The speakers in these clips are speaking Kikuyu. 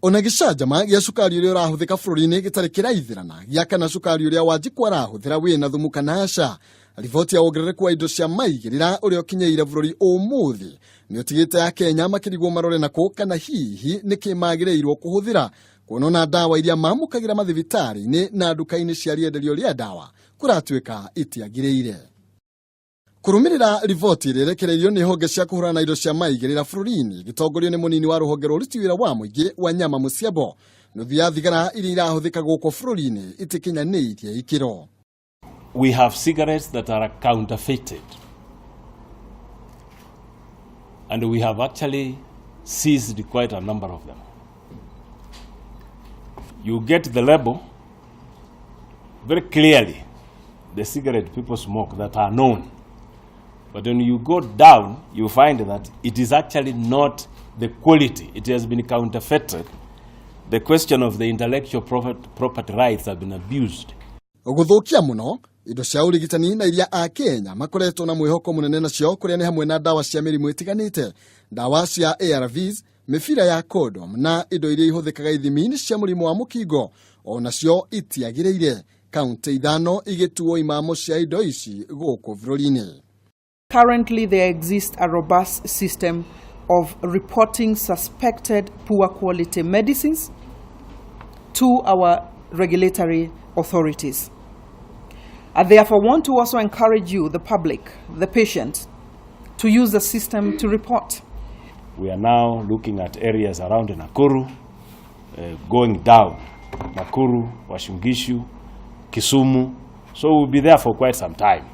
Ona gĩcanjama gĩa cukari ũrĩa ũrahũthĩka bũrũri-inĩ gĩtarĩ kĩraithĩrana gĩa kana cukari ũrĩa Wanjikũ arahũthĩra wĩna thumu kana aca. Riboti ya wongerereku wa indo cia maigĩrĩra ũrĩa ũkinyĩire bũrũri ũmũthĩ nĩ ũtigĩte Akenya makĩrigwo marore nakũ kana hihi nĩkĩ magĩrĩirwo kũhũthĩra kuona ona ndawa iria mamũkagĩra mathibitarĩ-inĩ na nduka-inĩ cia rĩenderio rĩa ndawa kũratuĩka itiagĩrĩire. Kũrũmĩrĩra riboti ĩrĩa ĩrekereirio nĩ honge cia kũhũrana na indo cia maigĩrĩra bũrũri-inĩ gĩtongorio nĩ mũnini wa rũhonge rwa ũruti wĩra wa mũingĩ Wanyama Musiambo, nuthu ya thigara iria irahũthĩka gũkũ bũrũri-inĩ itikinyanĩirie ikĩro. We have cigarettes that are counterfeited. And we have actually seized quite a number of them. You get the label very clearly, the cigarette people smoke that are known. But when you go down, you find that it is actually not the quality. It has been counterfeited. The question of the intellectual property rights have been abused. Gũthũkia mũno indo cia ũrigitani na iria Akenya makoretwo na mwĩhoko mũnene nacio kũrĩa nĩ hamwe na ndawa cia mĩrimũ ĩtiganĩte, ndawa cia ARVs, mĩbira ya condom na indo iria ihũthĩkaga ithimi-inĩ cia mũrimũ wa mũkingo onacio itiagĩrĩire, kaunti ithano igĩtuo imamo cia indo ici gũkũ bũrũri-inĩ. Currently, there exists a robust system of reporting suspected poor quality medicines to our regulatory authorities. I therefore want to also encourage you, the public, the patient, to use the system to report. We are now looking at areas around Nakuru, going down, Nakuru, Uasin Gishu, Kisumu. So we'll be there for quite some time.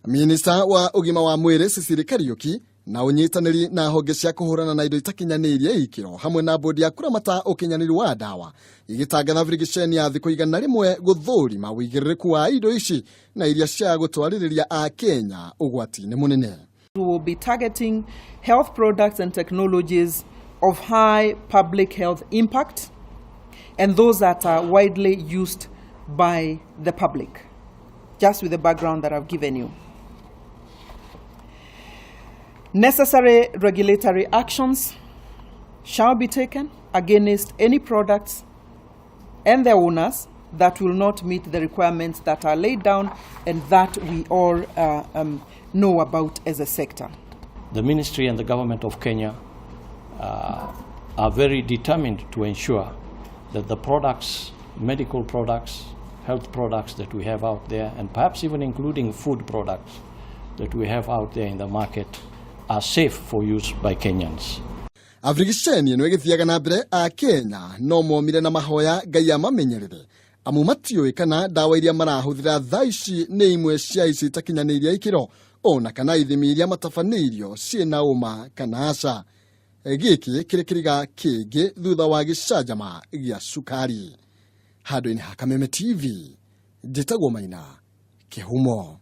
Minista wa ũgima wa mwĩrĩ Sicily Kariuki na ũnyitanĩri na honge cia kũhũrana na indo itakinyanĩirie ikĩro hamwe na bodi ya kũramata ũkinyanĩru wa ndawa igĩtangatha birigiceni ya thikũ 100 gũthũrima ũigĩrĩrĩku wa indo ici na iria cia gũtwarĩrĩria Akenya ũgwati-inĩ mũnene. We will be targeting health products and technologies of high public health impact and those that are widely used by the public, just with the background that I've given you. Necessary regulatory actions shall be taken against any products and their owners that will not meet the requirements that are laid down and that we all know about as a sector. The ministry and the government of Kenya are very determined to ensure that the products, medical products, health products that we have out there, and perhaps even including food products that we have out there in the market, are safe for use by Kenyans. Abrigiceni ĩno ĩgĩthiaga na mbere, Akenya no momire na mahoya Ngai amamenyerere amu matiũĩ kana ndawa iria marahũthĩra thaa ici nĩ imwe cia ici itakinyanĩirie ikĩro ona kana ithimi iria matabanĩirio ciĩna ũma kana aca. Gĩkĩ kĩrĩ kĩriga kĩngĩ thutha wa gĩcanjama gĩa cukari. Handũ-inĩ ha Kameme TV, njĩtagwo Maina Kĩhumo.